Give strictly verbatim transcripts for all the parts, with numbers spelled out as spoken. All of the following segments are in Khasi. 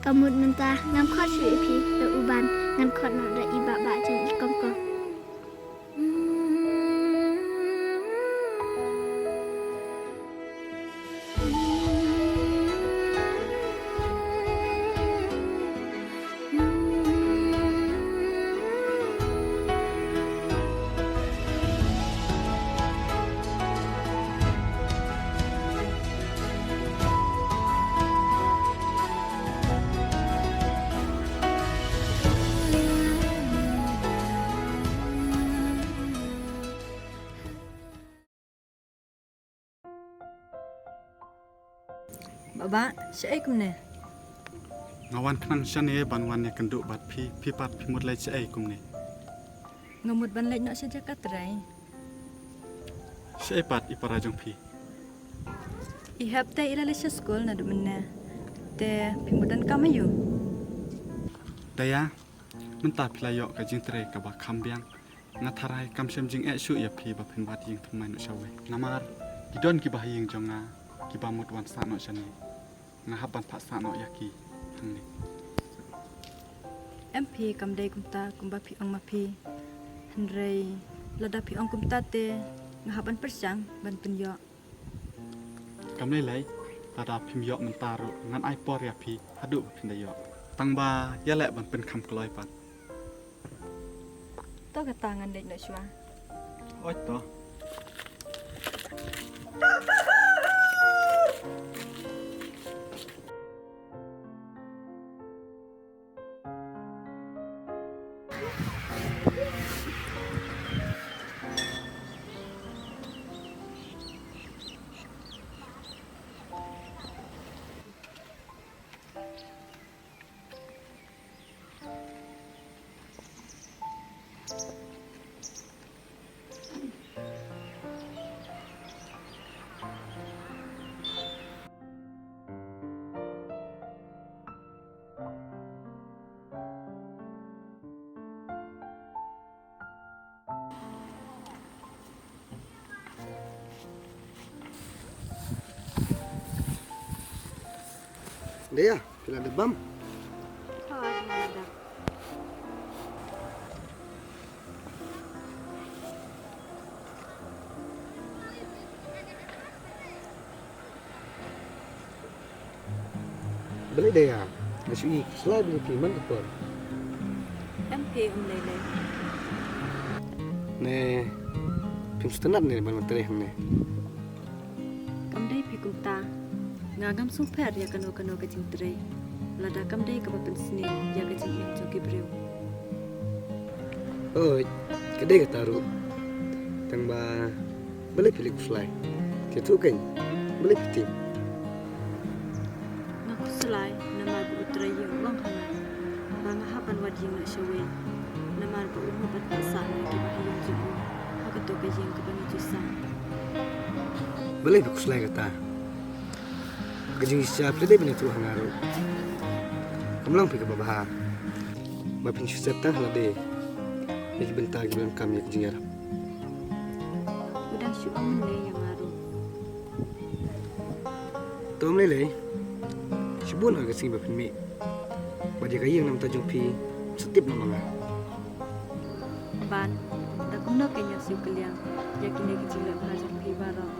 Ka mut mynta ngam khot shuh ïa phi da u Ban, ngan khot noh da i Bah Bah jong i Kongkong. Bah Bah, shaei kumne? Nga wan khnang shane ban wan ïakynduh bad phi, phi pat phi mut leit shaei kumne? Nga mut ban leit noh sha jaka trei. Shaei pat i para jong phi? I Hep te i la leit sha skul naduh mynne. Te phi mut donkam aïu? Daya, mynta phi la ïoh ka jingtrei kaba kham biang. Nga tharai kam shym jingeh shuh ïa phi ba phin wad ïing thymmai noh shawei. Namar ki don kiba ha ïing jong nga kiba mut wan sah noh shane. Nga hap ban phah sah noh ïa ki hangne. Em phi, kam dei kumta kumba phi ong ma phi. Hynrei lada phi ong kumta te nga hap ban pyrshang ban pynïoh. Kam lei lei, lada phim ïoh mynta ruh ngan ai por ïa phi haduh ba phin da ïoh. Tang ba ïaleh ban pynkham kloi pat. To kata, ngan leit noh shuwa. Oi to. Dea, phi la dep bam? Hooid, nga la dep. Balei Dea? Nga shu i khuslai balei phi man ka por. Em phi, um lei lei. Ne phim sngewtynnat ne ban wan trei hangne? Kam dei phi kumta. Nga ngam sngewpher ïa kano kano ka jingtrei lada kam dei kaba pynsniew ïa ka jingim jong ki briew. Hooid, ka dei kata ruh. Tang ba balei phi leit khuslai? Te ïathuh kein, balei phi tieng? Nga khuslai namar ba u trai ïing u ong ha nga ba nga hap ban wad ïing noh shawei, namar ba u mut ban pynshai ïa kiba ha ïing jong u ha kato ka ïing kaba ngi ju sah. Balei phi khuslai kata? Ka jingshisha phi la dei ban ïathuh ha nga ruh. Kam long phi kaba bha ba phin shu set tang ha lade ïa ki bynta kiba donkam ïa ka jingïarap. U dang shu ong mynne ïa nga ruh. To ym lei lei. Shibun ha ka sngi ba phin mih. Bad ïa ka ïing na bynta jong phi, sa tip noh ma nga. Ban, da kumno kein ïa siew kylliang ïa kine ki jingleh bha jong phi baroh?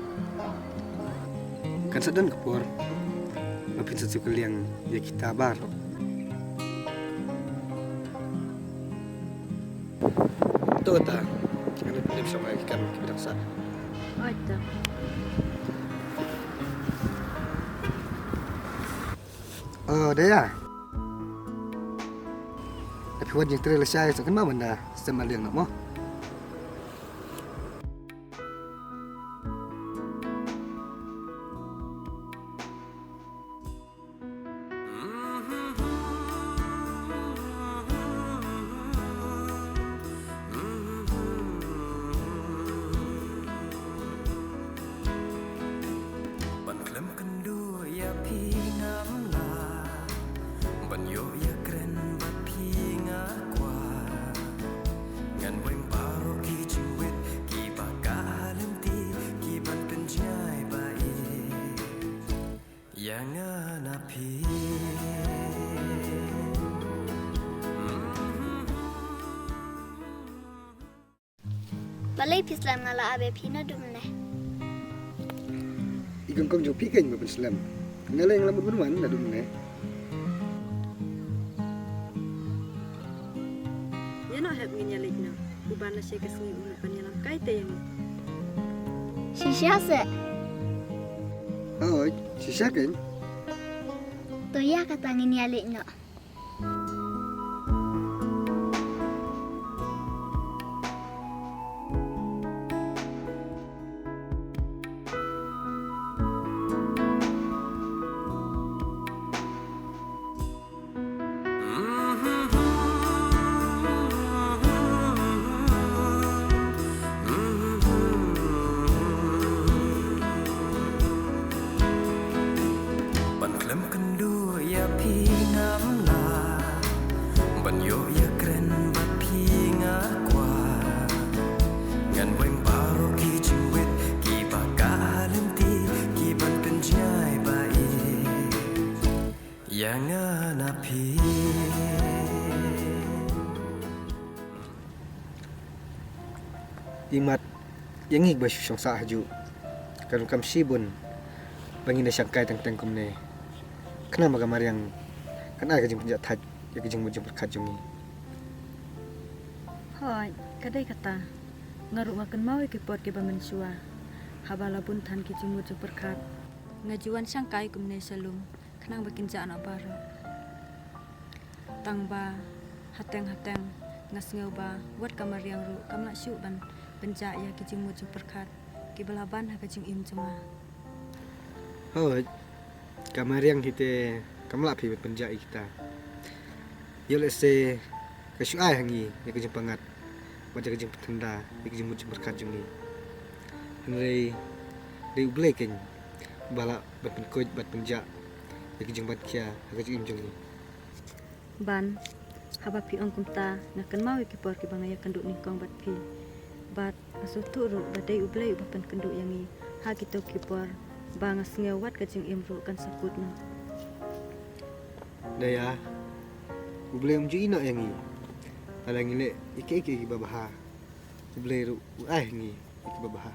Kan sa don ka por ba phin sa siew kylliang ïa kita baroh. To kata, ngan leit pynlip sha ki kam kiba dang sah. Oi to. Oh, Dea. Da phi wan jingtrei lashai sa kynmaw ban da sem maliang noh mo. Ban khlem kynduh ïa phi ngam lah, ban ïoh ïakren bad phi nga kwah. Ngan weng Balei phi slem, nga la ap ïa phi naduh mynne. I kong kong jong phi keiñ ba pynslem. Nga leh nga la mut ban wan naduh mynne. Ïa noh hep ngin ïa leit noh. U Ban lashai ka sngi u mut ban ïalam kai te ïa ngi. Shisha seh. Hooid, shisha keiñ. To ïa kata ngin ïa leit noh. Ban khlem kynduh ïa phi ngam lah, ban ïoh ïakren bad phi nga kwah. Ngan weng baroh ki jingwit kiba kah ha lynti, kiban pynjngai ba ïeit ïa nga na phi. Imat ïa ngi ba shu shong sah hajuh, ka rukom shibun ba ngin ïa shangkai teng teng kumne. Khnang ba ka mariang kan ai ka jingpynjah thait ïa ka jingmut jingpyrkhat jong ngi. Hooid, ka dei kata. Nga ruh nga kynmaw ïa ki por kiba mynshuwa, haba la bun than ki jingmut jingpyrkhat. Nga ju wan shangkai kumne sha lum khnang ba kin jah noh baroh. Tang ba hateng hateng nga sngew ba wat ka mariang ruh kam lah shuh ban pynjah ïa ki jingmut jingpyrkhat kiba la ban ha ka jingim jong nga. Hooid, ka mariang hi te kam lah phi ban pynjah ïa kita. Ïoh lehse ka shu ai ha ngi ïa ka jingpyngngad bad ïa ka jingpynthymmai ïa ka jingmut jingpyrkhat jong ngi. Hynrei dei U Blei keiñ ba lah ban pynkhuid bad pynjah ïa ka jingban khia ha ka jingim jong ngi. Ban, haba phi ong kumta nga kynmaw ïa ki por kiba nga ïakynduh nyngkong bad phi. Bad nga sngewthuh ruh ba dei U Blei uba pynkynduh ïa ngi ha kito ki por ba nga sngew wat ka jingim ruh kan sa kut noh. Daya, U Blei um ju ïehnoh ïa ngi lada ngi leh ïa kiei kiei kiba bha. U Blei ruh u ai ha ngi ïa kiba bha.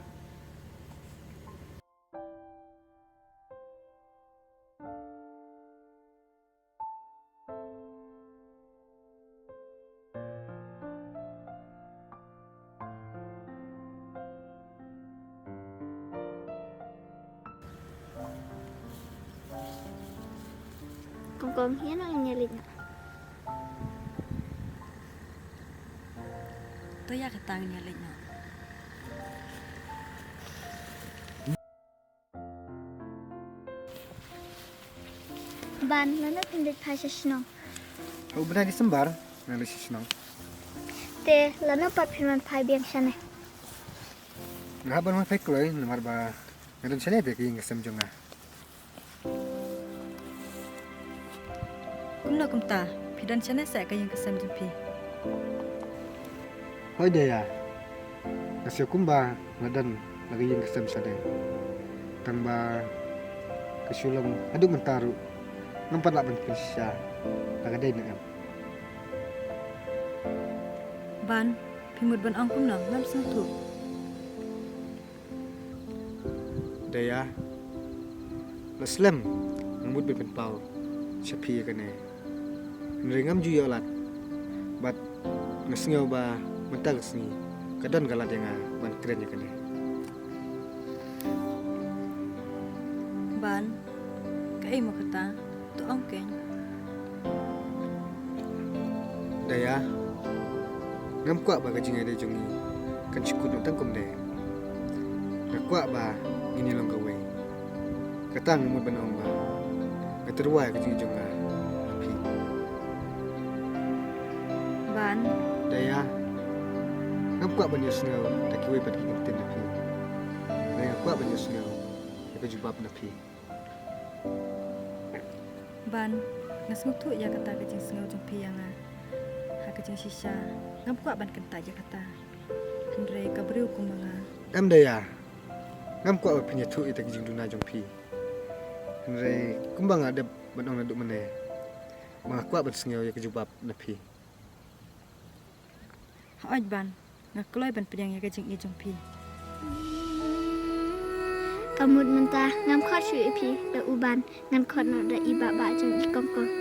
Kong kong, ïa noh ngin ïa leit noh. To ïa kata ngin ïa leit noh. Ban, lano phin leit phai sha shnong? Ha u bnai December ngan leit sha shnong. Te lano pat phin wan phai biang shane? Nga hap ban wan phai kloi namar ba nga don shane te ka ïing ka sem jong nga. Kumno kumta, phi don shane seh ka ïing ka sem jong phi? Hooid Daya, nga sngew kumba nga don la ka ïing ka sem shane. Tang ba ka shu long haduh mynta ruh ngam pat lah ban pynshisha la ka dei ne em. Ban, phi mut ban ong kumno, ngam sngewthuh. Daya, la slem nga mut ban pynpaw sha phi ïa kane. Hynrei ngam ju ïoh lad bad nga sngew ba mynta ka sngi ka don ka lad ïa nga ban kren ïa kane. Ban, kaei mo kata? To ong keiñ. Daya, ngam kwah ba ka jingïadei jong ngi kan shu kut noh tang kumne. Nga kwah ba ngin ïa long kawei. Kata nga mut ban ong ba nga tyrwa ïa ka jingim jong nga ha phi. Ban. Daya, ngam kwah ban ïohsngew da kiwei pat ki kyntien na phi. Hynrei nga kwah ban ïohsngew ïa ka jubab na phi. Ban, nga sngewthuh ïa kata ka jingsngew jong phi ïa nga. Ha ka jingshisha, ngam kwah ban kyntait ïa kata. Hynrei ka briew kum ma nga. Em Daya, ngam kwah ba phin ïathuh ïa kata ka jingduna jong phi. Hynrei kumba nga dep ban ong naduh mynne, ba nga kwah ban sngew ïa ka jubab na phi. Hooid Ban, Nga kloi ban pdiang ïa ka jingïeit jong phi. Ka mut mynta ngam khot shuh ïa phi da u Ban, ngan khot noh da i Bah Bah jong i Kongkong.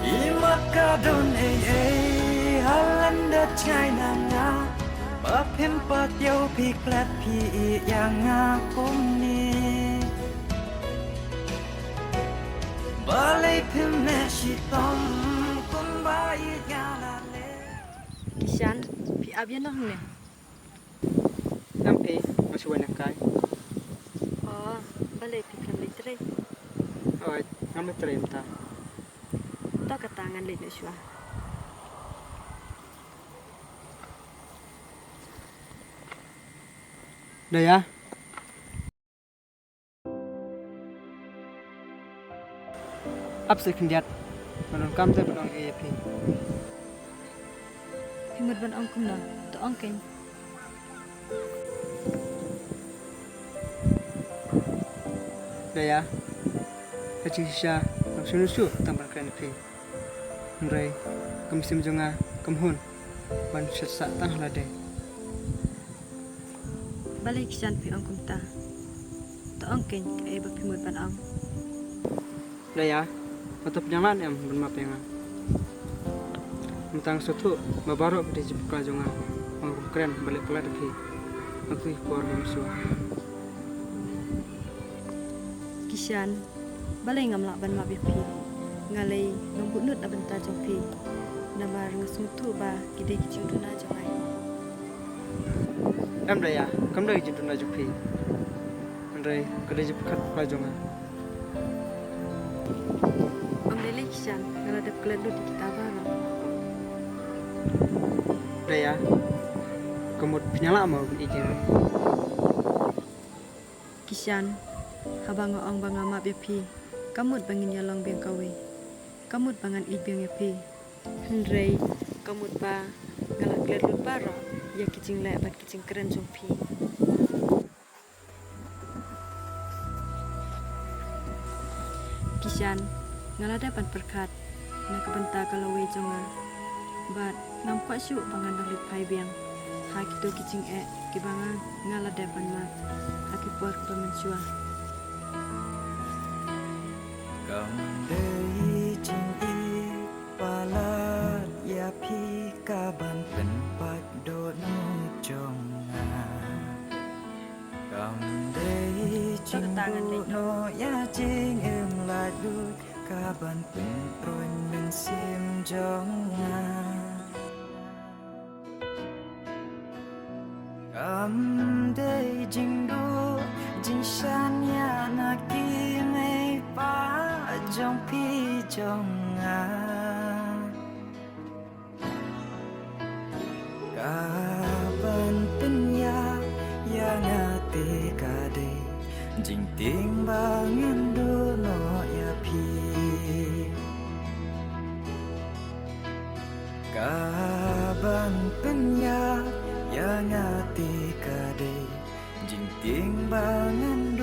I mat ka don ei ei ha lyndet China nga, ba phim pat ïoh phi klet phi ïeit ïa nga kumne. Balei phim neh shitom kumba ïeit nga la leh? Kishan, phi ap ïano hangne? Em phi, nga shu wan ïa kai. Oh, balei phi khlem leit trei? Oi, ngam leit trei mynta. To kata ngan leit noh shuwa. Daya. Ap seh khyndiat. Nga donkam te ban ong ïa phi. Phi mut ban ong kumno? To ong keiñ. Daya. Ha jingshisha ngam shym shuh tang ban kren ïa phi. Hynrei ka mynsiem jong nga kam hun ban shet sah tang ha lade. Balei Kishan phi ong kumta? To ong keiñ kaei ba phi mut ban ong. Daya, hato phi dang lah ne em ban map ïa nga? Mynta nga sngewthuh ba baroh ki dei jingpakla jong nga. Nga ruh kren ba leh palat ïa phi. Nga kyrpad ïa phi. Kishan, balei ngam lah ban map ïa phi? Nga lei ngam bud nud na bynta jong phi. Namar nga sngewthuh ba ki dei ki jingduna jong nga. Em Daya, kam dei ki jingduna jong phi. Hynrei ka dei jingpyrkhat pla jong nga. Ym lei lei Kishan, nga la dep klet lut ïa kita baroh. Daya, ka mut phi nang lah mo ban ïeit ïa nga? Kishan, haba nga ong ba nga map ïa phi, ka mut ba ngin ïalong biang kawei. Ka mut ba ngan ïeit biang ïa phi. Hynrei ka mut ba nga la klet lut baroh ïa ki jingleh bad ki jingkren jong phi. Kishan, nga la dep ban pyrkhat na ka bynta ka lawei jong nga. Bad ngam kwah shuh ba ngan dang leit phai biang ha kito ki jingeh kiba nga, nga la dep ban mad ha ki por kiba mynshuwa. Kam dei jingïeit palat ïa phi kaban pynpait dohnud jong nga. Kam dei jingbuh noh ïa jingim laitluid kaban pyntroiñ mynsiem jong nga. Kam dei jingduh jingshaniah na ki mei pa jong phi jong nga. Kaban pynïap ïa nga te ka dei jingtieng ba ngan duh noh ïa phi. Kaban pynïap ïa nga te ka dei jingtieng ba ngan